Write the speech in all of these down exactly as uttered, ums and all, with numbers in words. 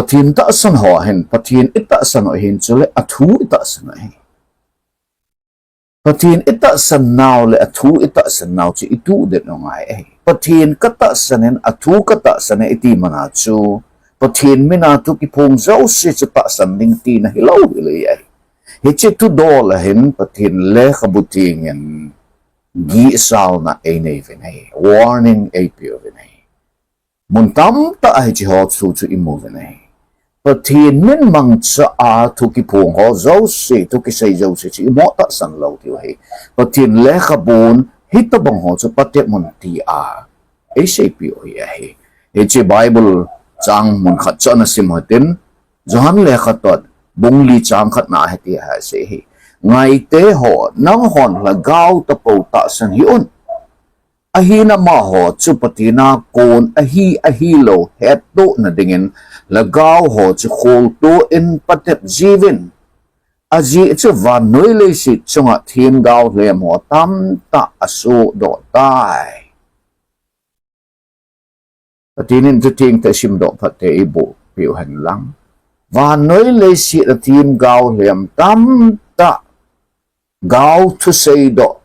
Pathen tahsan ho hin, Pathen itahsan ho hin, chule athu itahsan ho hin. Pathen itahsan nau le athu itahsan nau chu ituh det u ngai ahi. Pathen katahsan in, athu katahsan in iti mana chu, Pathen mina thu kiphong jouse chu tahsan ding tina hilou hilou ahi. Hiche thudol a hin Pathen lekhabu theng in gihsalna einei uvin ahi, warning eipeh uvin ahi. Mun tamtah a hiche ho thu chu imu uvin ahi. Pathen min mangcha a thu kiphong ho jouse, thu kisei jouse chu imo tahsan lou diu ahi. Pathen lekhabun hitobang ho chu patep un tia eiseipeh u ahi. Hiche Bible chang mun khat chu ana sim u hitin, Johan lekhathot bung li chang khatna a hiti ahi, asei hi. Ngaite ho, nanghon lhagao tapou tahsan hih un. Ahin amaho chu Pathen a kon ahi ahilou hettohna dingin lhagao ho chu kholtoh in patep jiuvin. Ajeh chu vannoi leiset chunga themgao lhem ho tamtah asohdoh tai. Pathen in thutheng tah simdoh phat te eiboh peh u hen lang. Vannoi leiset a themgao lhem tamtah gao thuseidoh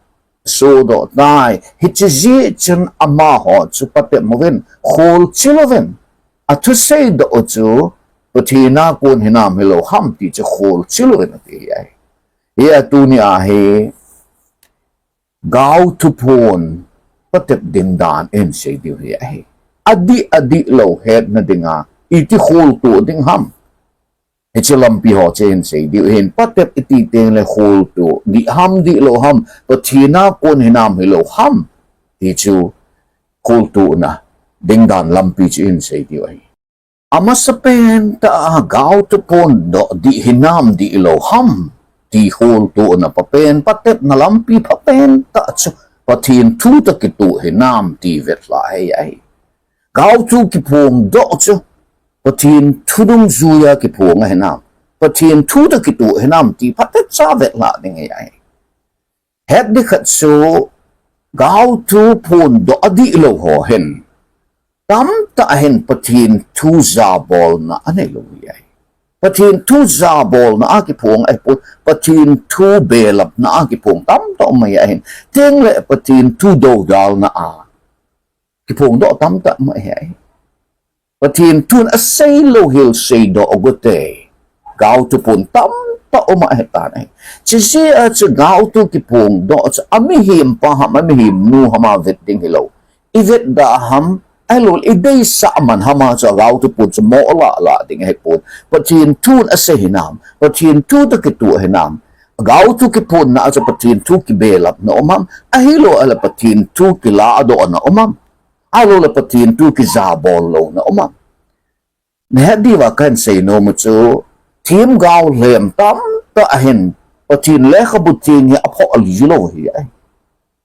sohdoh tai. Hiche jeh chun amaho chu patep uvin, kholchil uvin. Athuseidoh u chu Pathen a kon hinam hilou ham ti chu kholchil uvin ati ahi. Hia tuni a hi gao thuphon patep ding dan eihin sei diu hi ahi. Adih, adihlou hetna dinga iti kholtoh ding ham. Hiche lampi ho chu eihin sei diu ahin, patep iti teng le kholtoh dih ham dihlou ham, Pathen a kon hinam hilou ham ti chu kholtohna ding dan lampi chu eihin sei diu ahi. Amasapen tah a gao thuphon doh dih hinam dihlou ham ti kholtohna phapen, patepna lampi phapen tah chu Pathen thu toh kitoh hinam ti vetlhah ahi. Gao thu kiphong doh chu Pathen thu dungjuia kiphong ahinam, Pathen thu toh kitoh hinam ti phatecha vetlhah ding ahi. Het ding khat chu gao thuphon doh adihlou ho hin tamtah hin Pathen thu jabolna aneilou ahi. Pathen thu jabolna a kiphong ahipon, Pathen thu belapna a kiphong tamtah um ahi ahin. Tengle Pathen thu doudalna a kiphong doh tamtah um ahi. Pathen thun aseilou hel seidoh u te, gao thuphon tamtah um ahitan ahi. Chujeh a chu gao thu kiphong doh chu amihem pa ham, amihem nu ham a vet ding hilou, ivetda ham, ahilouleh ideisah man ham a chu gao thuphon chu mo lah lah ding ahipon. Pathen thun asei hinam, Pathen thu toh kitoh hinam, gao thu kiphonna a chu Pathen thu kibelapna um ham, ahilou ahile Pathen thu kiladohna um ham, ahilouleh Pathen thu kijabol louna um ham. Nahet diuva kahin seinom u chu, themgao lhem tamtah ahin Pathen lekhabu theng hi aphoh lou ahi.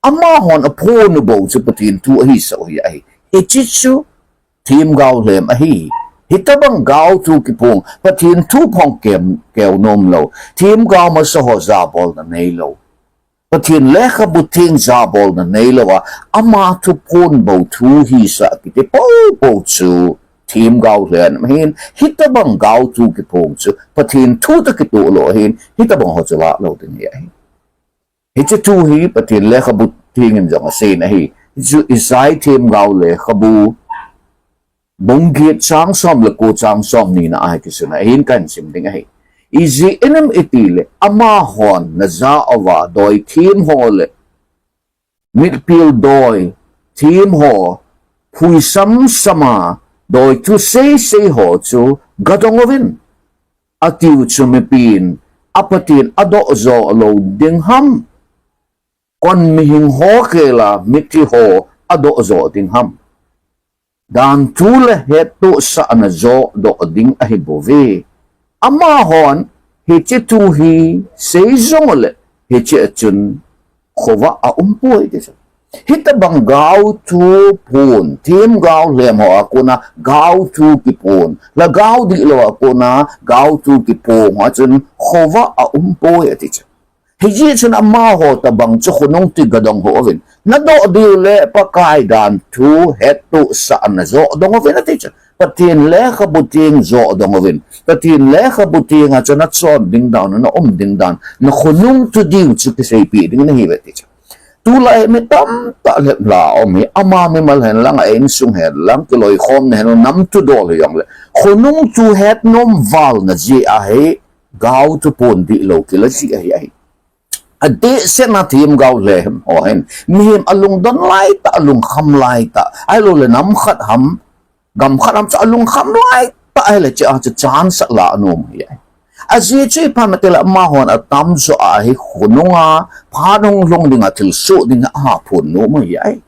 Amahon aphon u bou chu Pathen thu ahisah u ahi. Hiche chu themgao lhem ahi. Hitobang gao thu kiphong, Pathen thu phong keu, keu nomlou, themgao masa ho jabolna neilou, Pathen lekhabu theng jabolna neilouva, ama thuphon bou thu hisah kiti poupou chu themgao lhem ahin, hitobang gao thu kiphong chu Pathen thu toh kitoh lou ahin, hitobang ho chu lah lou ding ahi. Hiche thu hi Pathen lekhabu theng in jong aseiyin ahi. Hichu Isaiah themgao lekhabu bung get chang som le ko, chang somni na a hi kisuna ahin, kahin sim ding ahi. Ijeh inem itile amahon najah uva doithem ho le mitpil doithem ho phuisam sama doithu seisei ho chu gadong uvin, atiu chu mipin a Pathen adoh jo lou ding ham, kon mihing ho khela mithi ho adoh jo ding ham. Danthu le hettohsahna jodoh ding ahibouve. Amahon hiche thu hi sei jongle hiche a chun khovah aumpoi ti chu. Hitobang gao thu phon, themgao lhem ho a kona gao thu kiphon, lhagao dihlou a kona gao thu kiphon ho a chun khovah aumpoi ati chu. Hijeh chun amaho tobang chu khonung ti gadong hih uvin, nadoh diu le Pakai danthu hettohsahna jodong uvin ati chu. Pathen lekhabu theng jo dong uvin. Pathen lekhabu theng a chu nachon ding dan, na um ding dan, na khonung chu diu chu kiseipi ding nahi ve ti chu. Tulai mi tamtah le la um hi, ama mimal hen lang, a insung hen lang, kiloikhomna hen lang, nam thudol hi jong le, khonung chu het nom val na jeh a hi, gaothu phon dihlou kila jeh ahi, ahi. Adehset na themgao lhem ho hin, mihem alungdon laitah, alungkham laitah, ahilou le nam khat ham, gam khat ham chu alungkham laitah ahile, chea chu chance ala nom ahi, ahi. Ajeh chu ipi ham itile amahon atamjo a hi khonunga phat hung lhung dinga thilsoh dinga ahaphon nom ahi, ahi.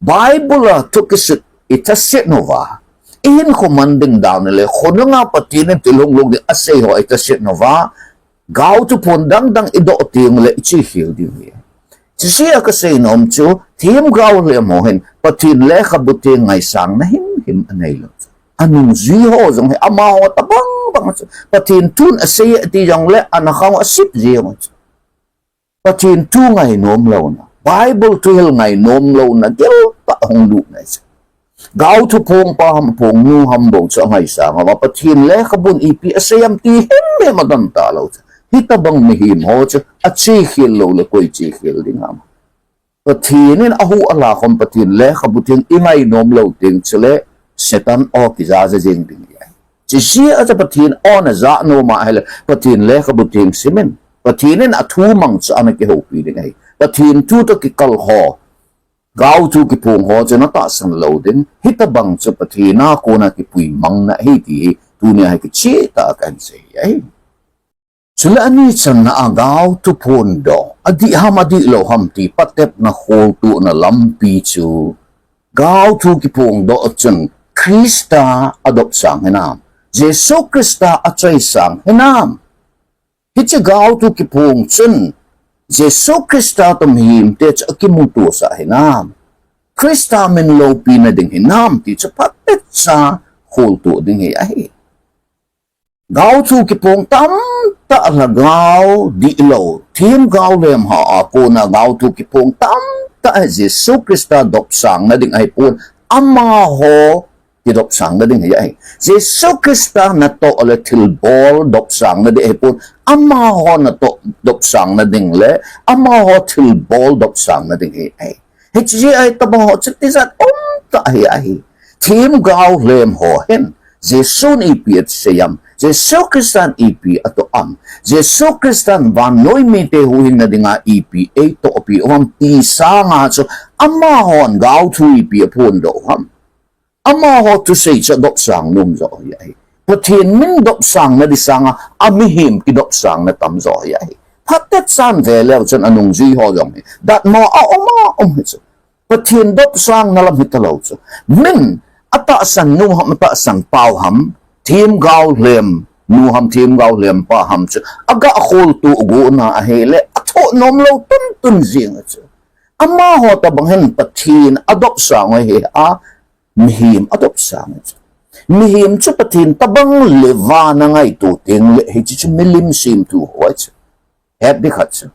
Bible a thu kisut ithaset uva, ihinkho man ding dan le khonunga Pathen in thil hung lhung ding asei ho ithaset uva, gaothu phon dangdang idoh teng le ichekhel diu ahi. Chujeh a kasei nom chu, themgao lhem ho hin Pathen lekhabu theng ngaisangna himhim aneilou chu. Anungjui ho jong hi amaho tobang bang chu, Pathen thun asei e ti jong le ana khang asip jeng chu. Pathen thu ngainom louna, Bible thuhil ngainom louna geltah hung lut ahi chu. Gaothu phongpa ham, phongnu ham bou chu angaisang uva, Pathen lekhabun ipi asei ham ti himhim adon talou chu. Hitobang mihem ho chu achekhel lou le koi chekhel ding ham? Pathen in ahuh alahkhom Pathen lekhabu theng ingainom lou teng chule Satan o kijaja jeng ding ahi. Chujeh a chu Pathen o naja nom ahile Pathen lekhabu theng simin, Pathen in athu mang chu ana kihoupi ding ahi. Pathen thu toh kikal ho, gaothu kiphong ho chu natahsan lou ding, hitobang chu Pathen a kona kipui mang na ahi ti hi tunia hi kichehtah a kahin sei ahi. Chule ani channa a gaothu phondoh, adih ham adihlou ham ti phatechatna kholtohna lampi chu, gaothu kiphongdoh chun Christa adopsang hinam, Jesu Christa achoisang hinam? Hiche gaothu kiphong chun Jesu Christa toh mihemte chu akimutosah hinam, Christa min loupina ding hinam ti chu phatecha kholtoh ding hi ahi. Gaothu kiphong tamtah, lhagao dihlou, themgao lhem ho a kona gaothu kiphong tamtah hi Jesu Christa dopsangna ding ahipon, amaho kidopsangna ding hi ahi. Jesu Christa natoh le thilbol dopsangna ding ahipon, amaho natoh dopsangna ding le amaho thilbol dopsangna ding hi ahi. Hiche jeh a hitobang ho chu tijat umtah hi ahi. Themgao lhem ho hin Jesun ipi asei am, Jesu Christan ipi atoh am, Jesu Christan vannoi mite huhhingna dinga ipi eitohpi u ham ti sanga chu amahon gaothu ipi aphondoh u ham? Amaho thusei chu adopsang nom jo hi ahi. Pathen min dopsangna ding sanga amihem kidopsangna tamjo hi ahi. Phatechan veleu chun anungjui ho jong hi datmo a um a um hi chu, Pathen dopsangna lam hitalou chu, min atahsan nu ham, atahsan pau ham, themgao lhem nu ham, themgao lhem pa ham chu aga kholtoh gona ahile athoh nomlou tuntun jeng chu. Amaho tobang hin Pathen adopsang u ahi a, mihem adopsang u chu. Mihem chu Pathen tobang le vana ngaito tengle hiche chu milim semthu ho ahi chu. Het ding khat chu,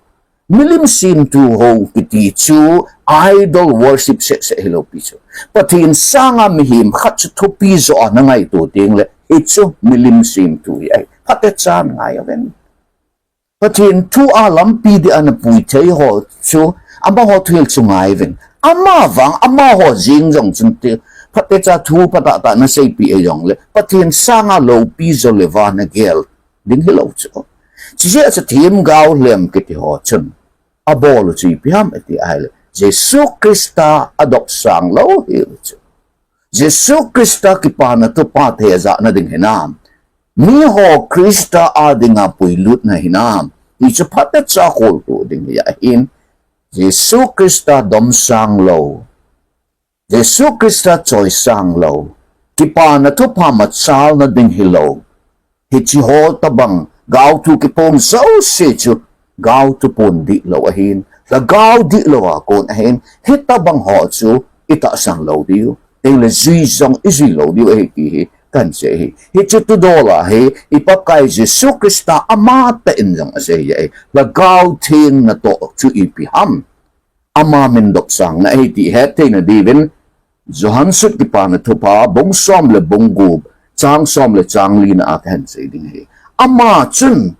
milim semthu ho kiti chu idol worship sehseh hilou pi chu. Pathen sanga mihem khat chu thupi joh a nangaito tengle hichu milim semthu hi ahi. Phatechan ngai uvin. Pathen thu a lampi dia napui thei ho chu, amaho thuhil chu ngai uvin. Amavang amaho jeng jong chun ti, phatecha thu phatah tah naseipeh jongle Pathen sanga loupi jo le vana gel ding hilou chu. Chujeh a chu themgao lhem kiti ho chun abol u chu ipi ham iti ahile, Jesu Christa adopsang lou hiu chu. Jesu Christa kipana thupha thejahna ding hinam, miho Christa a dinga puilutna hinam ti chu phatecha kholtoh ding hi ahin. Jesu Christa domsang lou, Jesu Christa choisang lou, kipana thupha machalna ding hilou, hiche ho tobang gaothu kiphong jouse chu gaothu phon dihlou ahin, lhagao dihlou a kon ahin, hitobang ho chu itahsan lou diu, tengle jui jong ijui lou diu ahi ti hi kahin sei ahi. Hiche thudol a hi iPakai Jesu Christa amatah in jong asei ahi. Lhagao Theng natoh chu ipi ham? Ama min dopsangna ahi ti hettheina diuvin Johan sut Kipana Thupha bung som le bung gup, chang som le chang lina a kahin sei ding ahi. Ama chun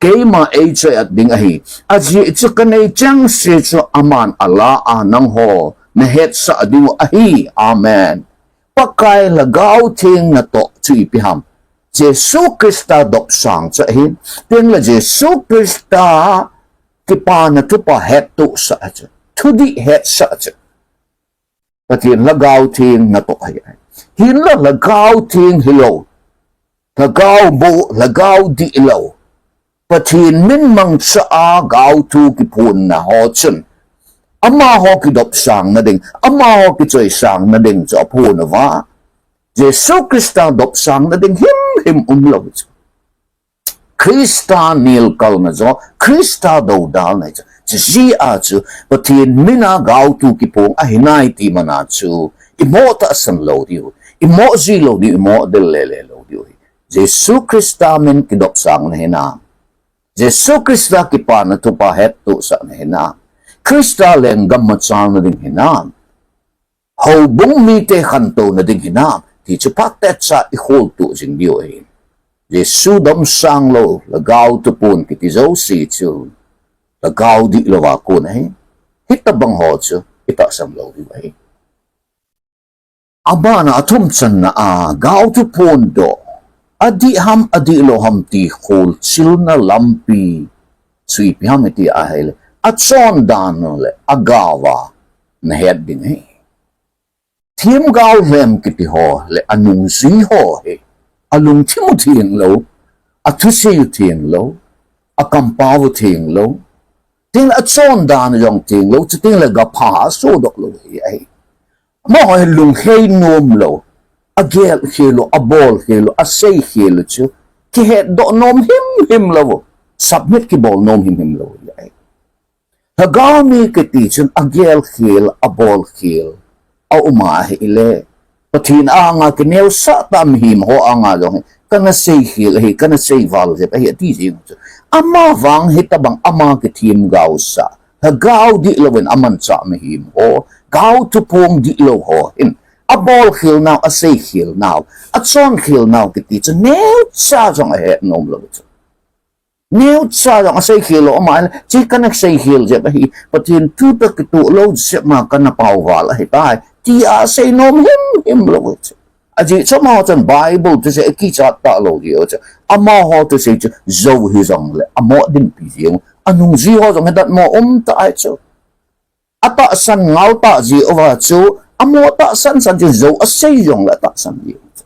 keima eichoi-at ding ahi. Ajeh chu kanei chengse chu aman ala a nangho nahetsah diu ahi. Amen. Pakai Lhagao Theng natoh chu ipi ham? Jesu Christa dopsang chu ahi. Tengle Jesu Christa Kipana Thupha hettohsah chu, thudih hetsah chu Pathen Lhagao Theng natoh ahi. Hinla Lhagao Theng hilou, Lhagao boh, Lhagao dihlou, Pathen min mangcha a gaothu kiphonna ho chun, amaho kidopsang nading, amaho kichoisang nading chu aphon uva, Jesu Christa dopsang nading himhim umlou chu. Christa nelkalna jong, Christa doudalna chu, chujeh a chu Pathen mina gaothu kiphong ahinai ti mana chu imoh tahsan lou diu, imoh ji lou diu, imoh del lele lou diu ahi. Jesu Christa min kidopsangna hinam? Jesu Christa Kipana Thupha hettohsahna hinam? Christa lenggam machalna ding hinam? Houbung mite khantouna ding hinam? Ti chu phatechan ikholtoh jing diu ahi. Jesu dopsang lou, Lhagao thupon kiti jouse chu Lhagao dihlou a kon ahi. Hitobang ho chu itahsan lou diu ahi. Abana athum channa a gaothu phondoh, adih ham adihlou ham ti kholchilna lampi chu ipi ham iti ahile, achondan le agaova nahet ding ahi. Themgao lhem kiti ho le anungjui ho hi alungthim u thenglou, athusei u thenglou, akampao u thenglou, tengle achondan jong thenglou, chutengle gapha asodoh lou hi ahi. Amaho hi lunghei nomlou, agelkhel u, abolkhel u, aseikhel u chu kihetdoh nom himhim lou, submit kibol nom himhim lou hi ahi. Lhagao mi kiti chun agelkhel, abolkhel aum ahile, Pathen anga kineosah tah mihem ho anga jong hi kana seikhel ahi, kana seival jep ahi ati jeng chu, amavang hitobang ama kithemgaosah, Lhagao dihlouvin amanchah mihem ho, gaothu phong dihlou ho hin abolkhel nau, aseikhel nau, achonkhel nau kiti chu neocha jong ahet nomlou chu. Neocha jong aseikhel lou, ama in, che kana seikhel jep ahi, Pathen thu toh kitoh lou jep ma kana paoval ahitai, tia asei nom himhim lou chu. Ajeh chu amaho chun Bible thusei akichat talou jeh u chu, amaho thusei chu jou hijongle amoh dinpi jeng u, anungjui ho jong hi datmo umtah ahi chu. Atahsan ngal tah jeh uva chu, amaho tahsan san chu jou asei jongle atahsan jeh u chu.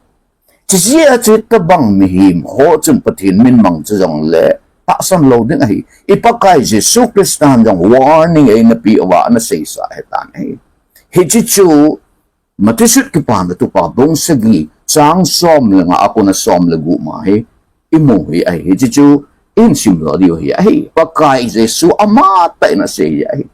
Chujeh a chu hitobang mihem ho chun Pathen min mang chu jongle tahsan lou ding ahi. I Pakai Jesu Christan jong warning eina pe uva ana seisah ahitan ahi. Hiche chu Matthew sut Kipana Thupha bung sagi chang som le nga a kona som le gup ma hi imu hi ahi. Hiche chu ihin simdoh diu hi ahi. Pakai Jesu amatah in asei hi ahi.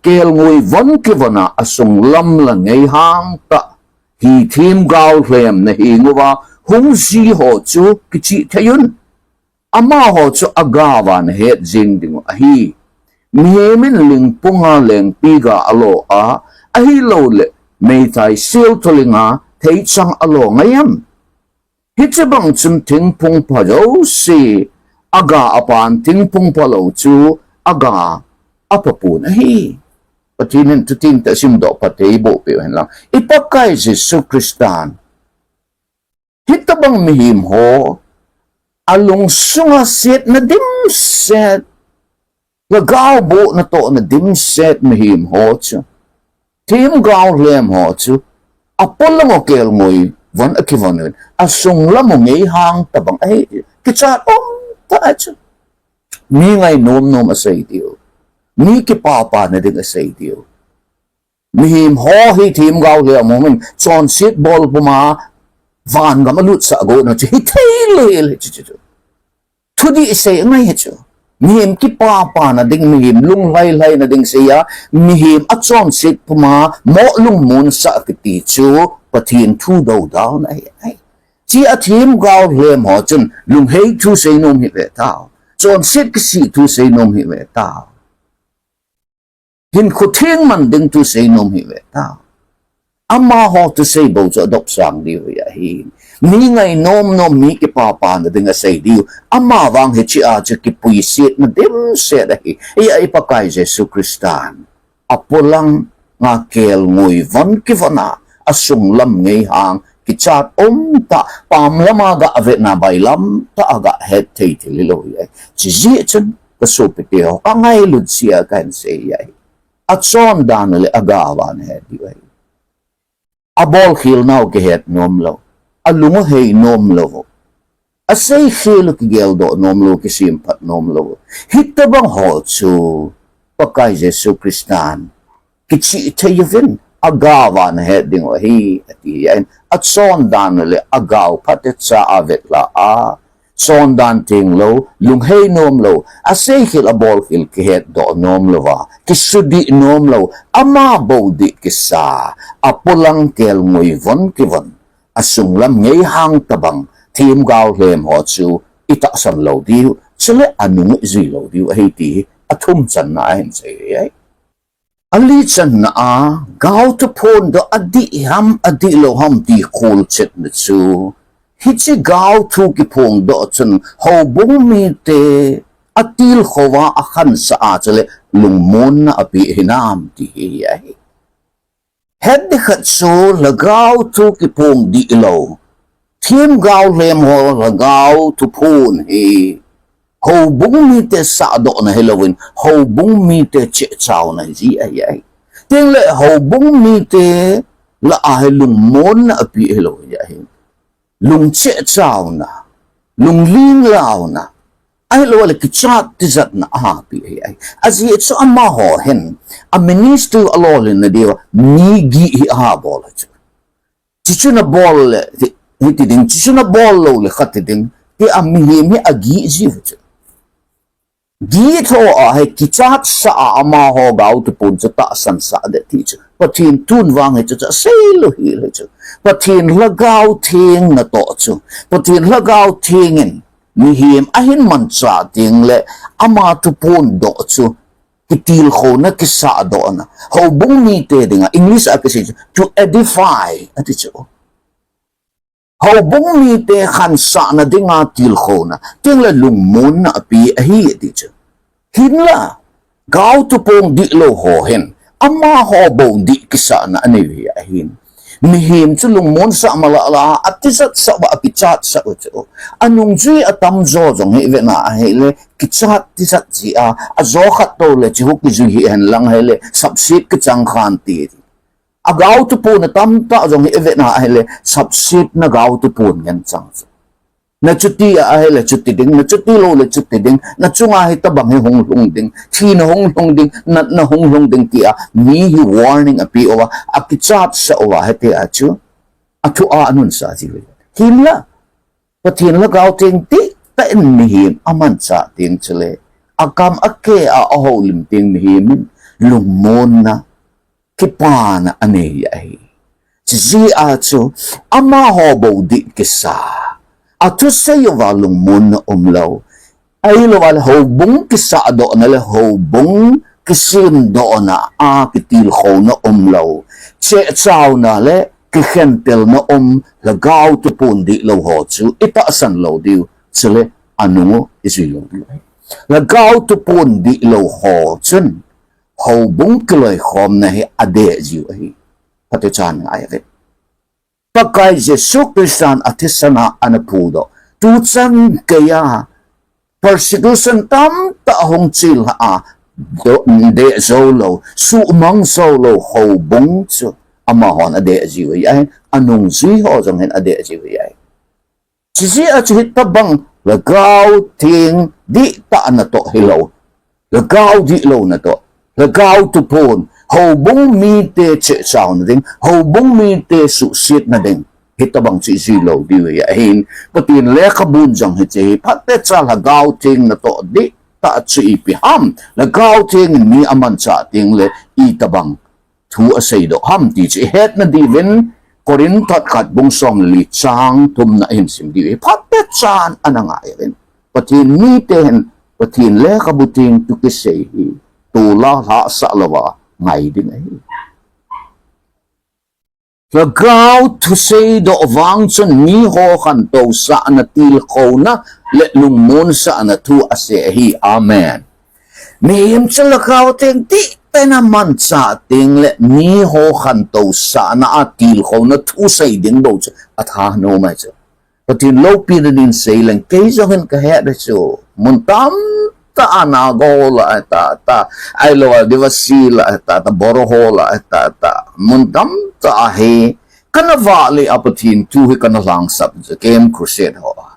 Kelngoi von kivon a asunglam la ngeihang tah hi themgao lhem nahenguva hung ji ho chu kichih thei un. Amaho chu agaova nahet jeng dingu ahi. Mihem in lingpunga lengpi ga alo a, ahilouleh meithai sel tholinga theichang alo ngai em? Hiche bang chun thingphung pha jouse aga apan, thingphung phalou chu aga aphapon ahi. Pathen in thuteng tah simdoh phatthei boh peh u hen lang. I Pakai Jesu Christan hitobang mihem ho, alungsunga setna dimset, lhagao boh natohna dimset mihem ho chu, themgao lhem ho chu, apolanga kelngoi von akivon un, asunglam u ngeihang tobang ahi, kichat umtah ahi chu. Mi ngainom nom asei diu, mi kipapana ding asei diu. Mihem ho hi themgao lhem ho hin chonset bol puma vangam alutsah got nau chu hithei lou hel hiche chu. Thudih sei angai hichu. Mihem kipapana ding, mihem lunglhailhaina ding sei a, mihem achonset puma moh lungmonsah kiti chu Pathen thu doudalna ahi. Chea themgao lhem ho chun lunghei thu seinom hih ve tao. Chonset kisih thu seinom hih ve tao. Hinkho theng man ding thu seinom hih ve tao. Amaho thusei bou chu adopsang diu ahi. Mi ngainom nom, mi kipapana ding asei diu. Amavang hichea chu kipuisetna dimset ahi. Hia i Pakai Jesu Christan apolanga kelngoi von kivona, asunglam ngeihang kichat umtah, pamlama gavetna bailamtah a gahet thei thil hilou ahi. Chujeh chun kasopiteho, kangailut jeh a kahin sei ahi. Achondan le agaovan het diu ahi. Abolkhel nau kihet nomlou, alung u hei nomlou, aseikhel u kigeldoh nomlou, kisemphat nomlou, hitobang ho chu Pakai Jesu Christan kichihthei uvin, agaovan het dingu ahi, ati ahin. Achondan le agao phatecha avetla a, chondan tenglou, lunghei nomlou, aseikhel abolkhel kihetdoh nomlouva, kisudih nomlou, ama bou dih kisa, apolang kelngoi von kivon, asunglam ngeihang tobang themgao lhem ho chu itahsan lou diu, chule anung u ijui lou diu ahi ti hi athumchanna ahin sei ahi. Alichanna a, gaothu phondoh adih ham adihlou ham ti kholchetna chu, hiche gaothu kiphongdoh chun houbung mite atilkhouva akhansah a chule lungmonna apeh hinam ti hi ahi. Het ding khat chu lhagao thu kiphong dihlou, themgao lhem ho lhagao thuphon hi houbung mite sahdohna hilouvin, houbung mite chehchaona hiji ahi. Tengle houbung mite lah a hi lungmonna apeh hilou ahi. Lungchehchaona, lungling launa, ahilouleh kichat tijatna ahapeh ahi. Ajeh chu amaho hin a ministry alolhinna diuva mi gih hi ahabol chu. Chuchu nabol le hiti ding, chuchu nabol loule khati ding, tia mihem hi agih jiu chu. Gih thoa hi kichatsah a amaho gaothu phon chu tahsansah ding ti chu, Pathen thun vang hichu chu aseilou hel hichu. Pathen Lhagao Theng natoh chu, Pathen Lhagao Theng in mihem ahin manchah tengle ama thuphondoh chu kitilkhouna, kisahdohna, houbung mite dinga English a kisei chu to edify ati chu. Houbung mite khansahna dinga tilkhouna, tengle lungmonna apeh ahi ati chu. Hinla, gaothu phong dihlou ho hin amaho bou dih kisahna aneiu hi ahin. Mihem chu lungmonsah malala a atijatsah uva akichatsah u chu, anungjui atamjo jong hi vetna ahile kichat tijat jeh a, ajo khat toule chu kijui hihen lang ahile sapset kichang khan ti. Agaothu phonna tamtah jong hi ivetna ahile, sapsetna gaothu phon ngen chang chu. Nachuti ahile chuti ding, nachuti loule chuti ding, nachunga hitobang hi hung lhung ding, thina hung lhung ding, natna hung lhung ding tia mi hi warning apeh uva, akichatsah uva, hitia chu athua anunsah jiu. Hinla, Pathen Lhagao Theng dihtah in mihem amanchah teng chule, akam akeh a ahoulim teng mihem in lungmonna, kipana anei ahi. Chujeh a chu amaho bou dih kisa, athusei uva lungmonna umlou, ahilouleh houbung kisahdohna le houbung kisemdohna a kitilkhouna umlou, chehchaona le kikhentelna um, lhagao thuphon dihlou ho chu itahsan lou diu, chule anung u ijui lou diu. Lhagao thuphon dihlou ho chun houbung kiloikhomna hi adeh jiu ahi. Phatechan ngai uvin. Pakai Jesu Christan athisan a ana phudoh, tuchan geiya persecution tamtah hung chilhah a, deh joulou, suhmang joulou houbung chu amahon adeh jiu ahi, anungjui ho jong hin adeh jiu ahi. Chujeh a chu hitobang Lhagao Theng dihtah natoh hilou, lhagao dihlou natoh, lhagao thuphon, houbung mite chehchaona ding, houbung mite suhsetna ding, hitobang chu ijui lou diu ahi. Pathen lekhabun jong hiche hi phatecha Lhagao Theng natoh dihtah chu ipi ham, Lhagao Theng in mi amanchah tengle itobang thu aseidoh ham ti chu ihetna diuvin, Corinth thot khat bung som le li chang thumna ahin sim diu ahi. Phatechan ana ngai uvin. Pathen mite hin Pathen lekhabu theng thu kisei hi tol'a lhahsah louva ngai ding ahi. Lhagao thusei doh vang chun miho khantou sahna, tilkhouna le lungmon sahna thu asei ahi. Amen. Mihem chu lhagao theng dihtah in amanchah teng le miho khantou sahna a tilkhouna thusei ding bou chu athanom ahi chu. Pathen loupina din seileng kei jong hin kahet ahi chu. Mun tamtah a Naga ho lah a hi tahtah, ahilou a Adivasi lah a hi tahtah, Boro ho lah a hi tahtah, mun tamtah a hi kana vahle a Pathen thu hi kana lhangsap chu Camp Crusade ho a.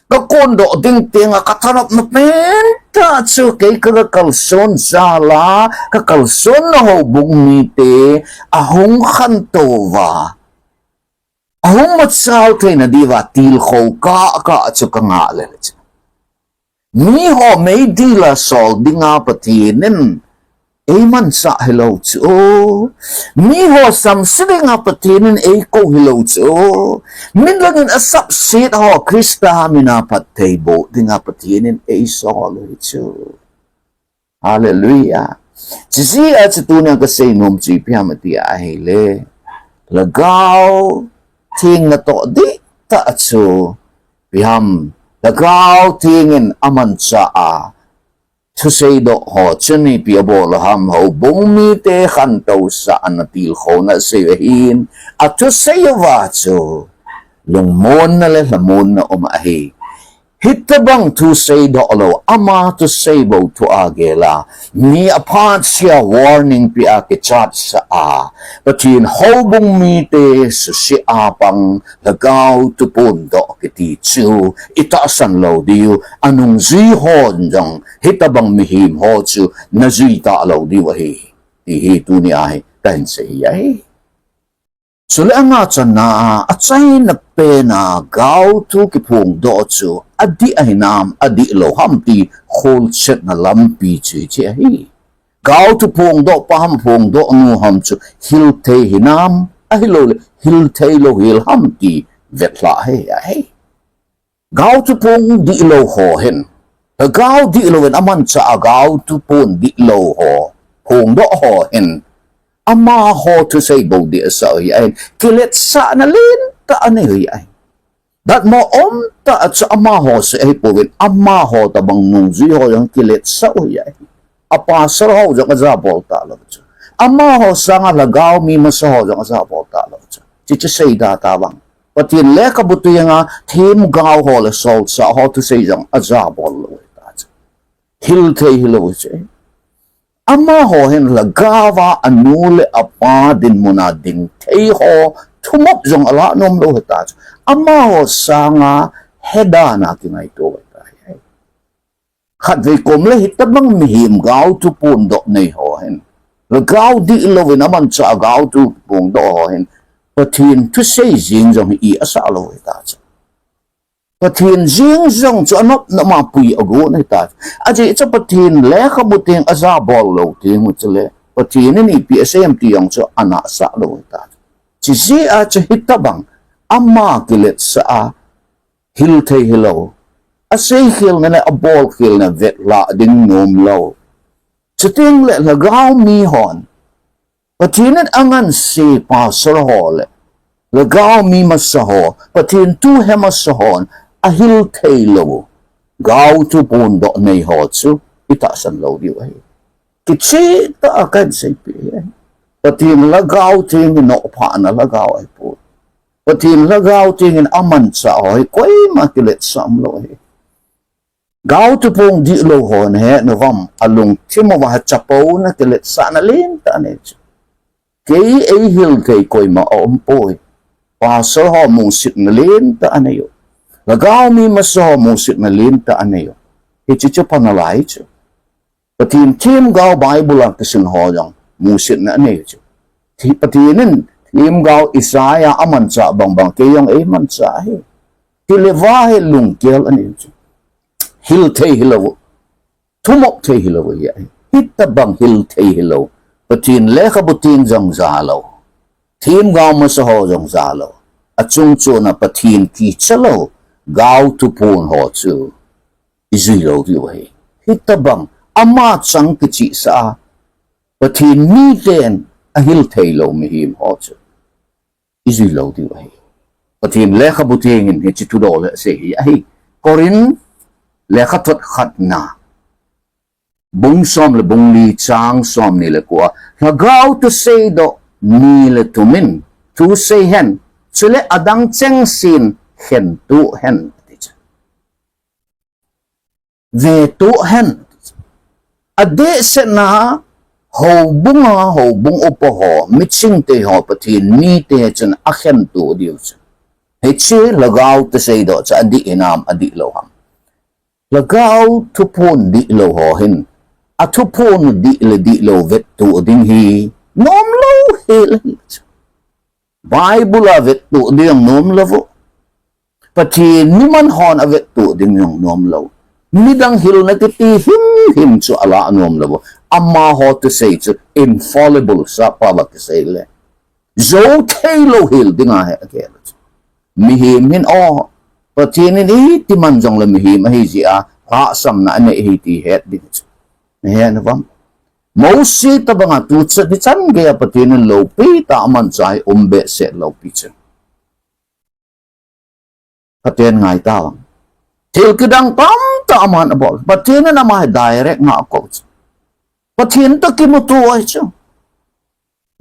Kakondoh ding teng a kathanopna pentah chu kei kaga kalson jal a, kakalsonna houbung mite ahung khantou uva, ahung machal theina diuva tilkhou kah kah chu kangah lele chu. Miho meidil a sol dinga Pathen in eimanchah hilou chu. Miho samse dinga Pathen in eikou hilou chu. Min langin asapset ho Christa mina phattheiboh dinga Pathen in eisol u ahi chu. Hallelujah. Chujeh a chu tunia kaseinom chu ipi ham tia ahile, Lhagao Theng natoh dihtah chu ipi ham, Lhagao Theng in amanchah a thusei doh ho chun ipi abol u ham, houbung mite khantou sahna, tilkhouna asei u ahin, athusei uva chu lungmonna le lhamonna um ahi. Hitobang thusei doh lou, ama thusei bou thu a gel a, mi aphat sea warning pea kichatsah a, Pathen houbung mite suse a pang Lhagao thuphondoh kiti chu itahsan lou diu, anungjui hon jong hitobang mihem ho chu najui talou diu ahi, ti hi tunia hi kahin sei ahi. Chule anga channa a, achaina pen a gaothu kiphongdoh chu adih ahinam, adihlou ham ti kholchetna lampi chu hiche ahi. Gaothu phongdoh pa ham phongdoh nu ham chu hilthei hinam, ahilouleh hilthei lou hel ham ti vetlhah hi ahi. Gaothu phong dihlou ho hin, lhagao dihlou in amanchah a gaothu phon dihlou ho, phongdoh ho hin, amaho thusei bou dih asah u ahi, ahin kiletsahna lentah anei u ahi. Datmo umtah chu amaho seh ahipouvin, amaho tobang nungjui ho jong kiletsah u ahi. A pastor ho jong ajabol talou chu. Amaho sanga lhagao mi masa ho jong ajabol talou chu. Chuche seida tavang. Pathen lekhabu tenga themgao ho le solchah ho thusei jong ajabol lou hita chu. Hilthei hilou chu. Amaho hin lhagaova anu le apa dinmuna ding thei ho thumop jong alah nomlou hita chu. Amaho sanga hedana kingaito hita hi. Khatvei kom le hitobang mihem gaothu phondoh nei ho hin, lhagao dihlou in amanchah a gaothu phongdoh ho hin, Pathen thusei jeng jong hi asah lou hita chu. Pathen jeng jong chu anop nop a pui agon hita chu. Ajeh chu Pathen lekhabu teng ajabol lou teng u chule Pathen in ipi asei em ti jong chu anahsah lou hita chu. Chujeh a chu hitobang ama kiletsah a hilthei hilou, aseikhelna le abolkhelna vetlhah ding nomlou, chuteng le lhagao mi hon, Pathen in anganse pastor ho le lhagao mi masa ho, Pathen thu he masa hon ahilthei lou gaothu phondoh nei ho chu itahsan lou diu ahi. Kichehtah a kahin seipeh ahi. Pathen Lhagao Theng hi nophahna lhagao ahipoi. Pathen Lhagao Theng in amanchah ho hi koima kiletsah umlou ahi. Gaothu phong dihlou ho nahet nauvam, alungthim uva chapouna kiletsahna lentah anei chu. Kei eihil thei koima aumpoi. Pastor ho musitna lentah anei u. Lhagao mi masa ho musitna lentah anei u. Hiche chu pha nalai chu. Pathen themgao Bible a kisun ho jong musitna anei u chu. Thi-, Pathen in themgao Isaiah amanchah bangbang kei jong eimanchah ahi. Hile vahe lunggel anei u chu. Hil thei hilou u. Thumop thei hilou u ahi. Hitobang hil thei hilou. Pathen lekhabu teng jong jalou. Themgao masa ho jong jalou. Achung chon a Pathen kichalou gaothu phong ho chu ijui lou diu ahi. Hitobang ama chang kichehsah a Pathen miten ahil theilou mihem ho chu. ijui lou diu ahi. Pathen lekhabu theng in hiche thudol hi asei hi ahi. Korin lekhathot khatna, bung som le bung li chang som ni le ko a, Lhagao thusei doh ni le thum in thusei hen, chule adang chengsen khentuh hen, ati chu. Vetuh hen. Adehsetna houbung a, houbung upa ho, miching te ho, Pathen mite chun akhentuh diu chu. Hiche Lhagao thusei doh chu adih hinam, adih lou ham? Lhagao thuphon dihlou ho hin, athuphon u dih le dihlou vettuh ding hi nomlou hel ahi. Bible a vettuh ding jong nomlou vo. Pathen mi man hon avettuh ding jong nomlou. Midang hilna kiti himhim chu alah nomlou vo. Amaho thusei chu infallible sa pa va kisei le. Jou theilou hel ding ahi, akei chu. Mihem hin o, Pathen in iti man jongle mihem ahi jeh a, lhahsamna anei ahi ti het ding chu. Nahet uvam? Mosi tobang a tuchan, nichan gei a Pathen in loupi tah a amanchah hi um behseh lou pi chu. Pathen ngai tauvam. Thil kidang tamtah aman abol. Pathen in ama hi direct nga akou chu. Pathen toh kimuto ahi chu.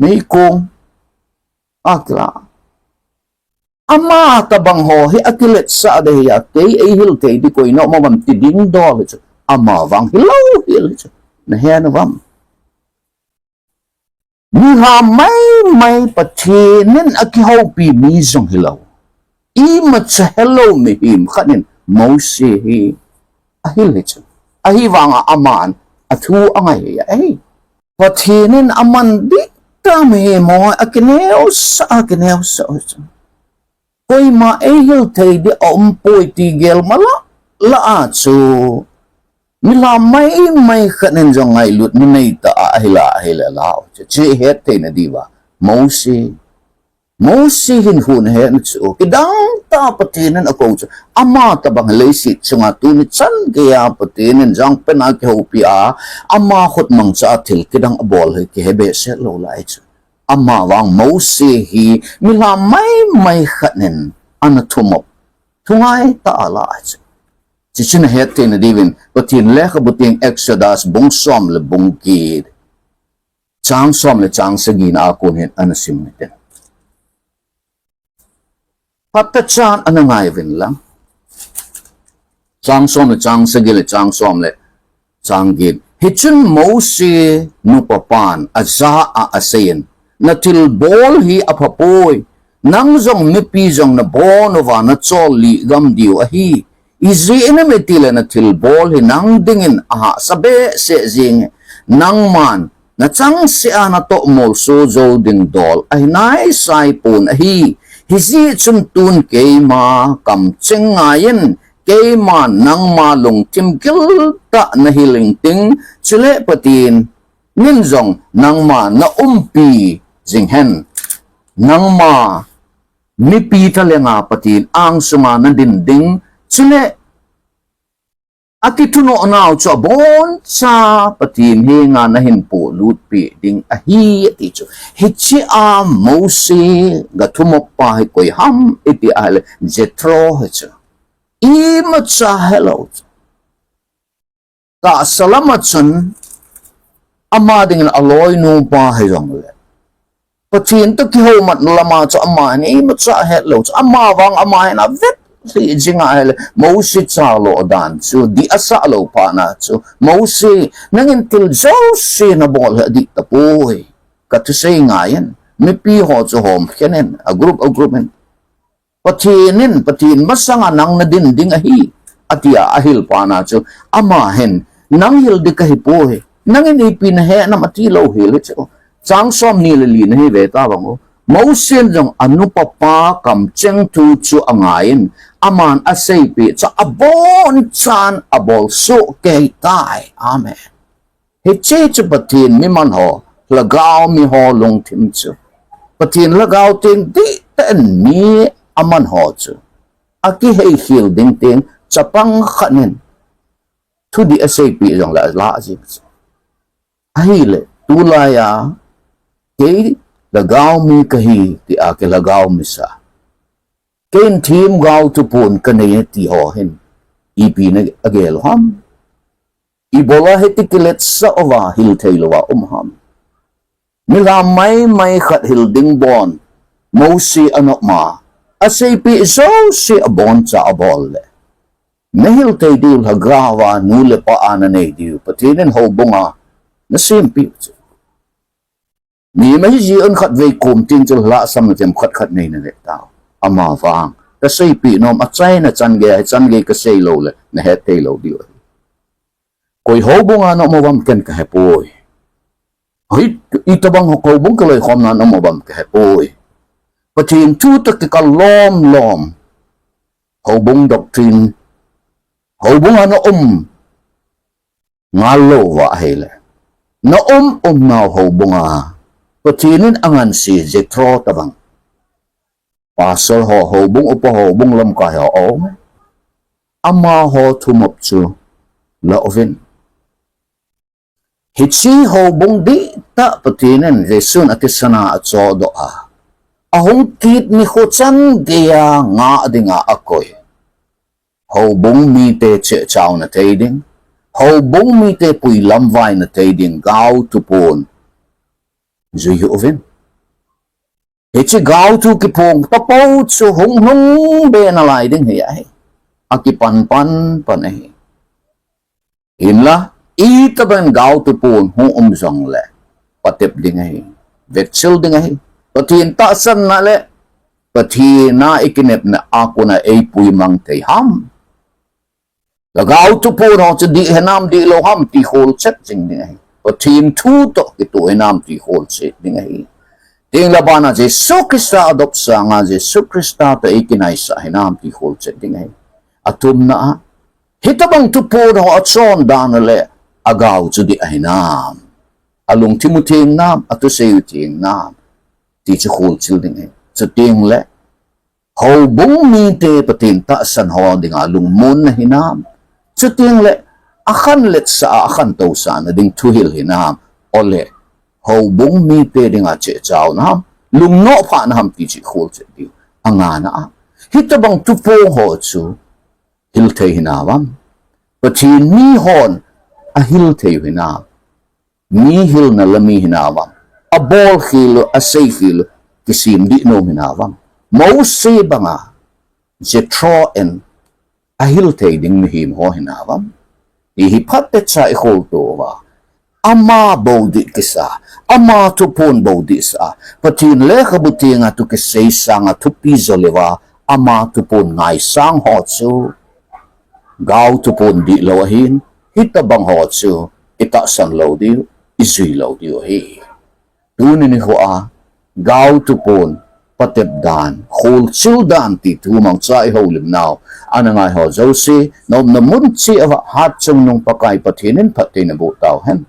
Meikong akila. Ama tobang ho hi akiletsah ding ahi a, kei eihil thei ding koi nom uvam ti ding dol hi chu. Ama vang hilou hel hi chu. Nahet uvam? Mihem maimai Pathen in akihoupi mi jong hilou, imacha helou mihem khat in Mosi hi ahil hi chu. Ahivanga aman athu angai hi ahi. Pathen in aman dihtah mihem ho akineosah, akineosah hi chu. Koima eihil thei ding aumpoi ti gel mala lah a chu, mihem maimai khat in jong ngailutna neitah a ahil a, ahil a lah u chu. Hiche het theina diuva Mosi, Mosi hin hon ahet chu, kidang tah a Pathen in akou chu. Ama tobang leiset chunga tuni chan gei a Pathen in jangpen a kihoupi a, ama khut mangcha a thil kidang abol hi kihe behseh lou lai chu. Ama vang Mosi hi mihem maimai khat in ana thumop, thungai tah a alah chu. Hiche chu nahet theina diuvin Pathen lekhabu theng Exodus bung som le bung get, chang som le chang sagi na a kon hin ana sim uvin tin. Phatechan ana ngai uvin lang. Chang som le chang sagi le chang som le chang get. Hichun Mosi nupapan ajah a aseiyin, na thilbol hi aphapoi. Nang jong mipi jong nabon uva nachol lih gam diu ahi. Ijeh inem itile na thilbol hi nang dingin ahahsa behseh jenge. Nangman nachangseh a natoh molso jou ding dol ahi naisai pon ahi. Hijeh chun tun keima kamcheng ngaiyin, keiman nangma lungthim giltah nahil inting, chule Pathen in jong nangma naumpi jing hen. Nangma mipi thalenga Pathen angsunga nadin ding, chule akithunoh nau chu aboncha Pathen henga nahin polut peh ding ahi, ati chu. Hiche a Mosi gathumop pa hi koi ham iti ahile Jethro hi chu. Imacha helou chu. Tahsa lama chun ama dingin aloinu pa hijongle, Pathen toh kihoumat lama chu ama hin imacha ahet lou chu, ama vang ama hin avet lhih jing ahile, Mosi chalo dan chu dih asah lou phat na chu, Mosi, nangin thil jouse nabol hi adih tapoi. Kathusei ngaiyin, mipi ho chu homkhen in, a group, a group in. Pathen in, Pathen masanga nang nadin ding ahi, atia ahil phat na chu, ama hin, nang hil ding kahipoi, nangin ipi nahet nam ati lou hel hi chu. Chang somni le li na hi ve ta vang u. Mosi in jong anupa pa kamcheng thu chu angaiyin, aman aseipeh chu abonchan abolsoh kei tai. Amen. Hiche chu Pathen mi man ho, lhagao mi ho lungthim chu. Pathen lhagao teng dihtah in mi aman ho chu akiheikhel ding teng chapang khat in thudih aseipeh jongle alah jing chu. Ahile, tulai a, kei Lhagao mi kahi, tia kilhagao misa. Kei in themgao thupon kanei ti ho hin ipi na agel u ham? Ibola hiti kiletsah uva hil thei louva um ham? Milham maimai khat hil ding bon Mosi anop ma, aseipeh jouse aboncha abol le, nahil thei diu lhagao a nu le pa a nanei diu Pathen in houbung a nasempeh u chu. Mi maiji un khatvei kom tin chu lhahsamna themkhat khat nei naleh tau. Amavang kaseipeh nom, achaina chan gei, hichan gei kasei lou le nahet thei lou diu ahi. Koi houbung a na um uvam ken kahepoi. Hoi, itobang houbung kaloikhomna na um uvam kahepoi. Pathen thu toh kikal lomlom, houbung doctrine, houbung a na um ngal louva ahile, na um umnau houbung a Pathen in anganse Jethro tobang, pastor ho, houbung upa, houbung lamkai ho, amaho thumop chu la uvin. Hiche houbung dihtah Pathen in Jesun athisana achohdoh a, ahung kit nikho chan geiya ngah dinga akoi, houbung mite chehchaona thei ding, houbung mite puilamvaina thei ding gao thupon jui hih uvin. Hiche gao thu kiphong tapou chu hung lhung be nalai ding hi ahi. Akipan pan pan ahi. Hinla, itobang gao thupon hung um jongle, patep ding ahi, vetchil ding ahi. Pathen tahsanna le Pathen a ikinepna a kona eipui mang thei ham? Lhagao thupon ho chu dih hinam dihlou ham ti kholchet jing ding ahi. Pathen thu toh kitoh hinam ti kholchet ding ahi. Tengle abana Jesu Christa adop sanga Jesu Christa toh eikinaisah hinam ti kholchet ding ahi. Athumna a, hitobang thupon ho achon dan le agao chu dih ahinam, alungthim u theng nam, athusei u theng nam ti chu kholchil ding ahi. Chutengle houbung mite Pathen tahsan ho dinga lungmonna hinam, chutengle akhanletsah a akhantousahna ding thuhil hinam, ole houbung mite dinga chehchaona ham, lungnohphahna ham ti chu kholchet diu. Angana a, hitobang thupon ho chu hil thei hinam? Pathen mihon ahil thei u hinam? Mi hilna la mi hinam? Abolkhel u, aseikhel u, kisem dih nom hinam? Mosi banga Jethro in ahil thei ding mihem ho hinam? Ti hi phatechan ikholto uva, ama bou dih kisa, ama thupon bou dihsa a, Pathen lekhabu thenga thu kisei sanga thupi joleuva ama thupon ngaisang ho chu gao thupon dihlou ahin, hitobang ho chu itahsan lou diu, ijui lou diu ahi. Tuni nikho a gao thupon patep dan, kholchil dan ti thu mangcha ihoulimnau ana ngaiho jouse, na umna mun cheh uva hatchungnung Pakai Pathen in phatthei naboh tauhen.